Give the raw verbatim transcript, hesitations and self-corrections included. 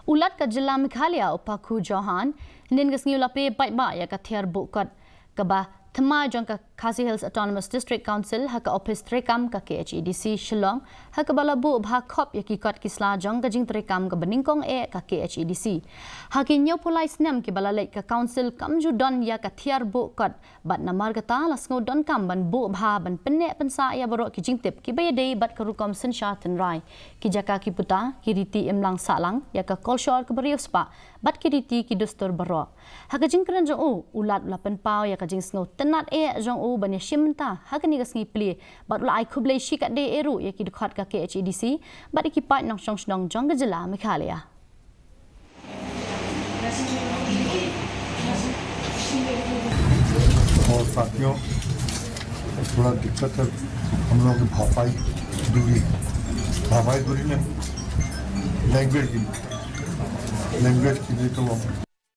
U Lat ka jylla Meghalaya u Pakhu Chauhan, hynnin ka sngi u la plie paidbah ïa ka thiar buh kot kaba thymmai jong ka Khasi Hills Autonomous District Council ha ka ophis treikam ka K H A D C Shillong, ha kaba la buh bha khop ïa ki kot ki sla jong ka jingtreikam kaba nyngkong eh ka K H A D C. Ha ki hynñiewphew lai snem kiba la leit ka Council kam ju don ïa ka thiar buh kot, bad namar kata la sngew donkam ban buh bha ban pynneh pynsah ïa baroh ki jingtip kiba ïadei bad ka rukom synshar tynrai, ki jaka ki puta, ki riti imlang sahlang, ïa ka kolshor kaba riewspah, bad ki riti ki dustur baroh. Ha ka jingkren jong u, u Lat u la pynpaw ïa ka jingsngewtynnad eh jong u ban ïashim bynta ha kane ka sngi plie, bad u la ai khublei shikatdei eh ruh ïa ki dkhot ka K H A D C bad ïa ki paid nongshong shnong jong ka jylla Meghalaya. और साथियों, थोड़ा दिक्कत है हम लोगों की भापाई दूरी, भापाई दूरी में लैंग्वेज की, लैंग्वेज की नहीं तो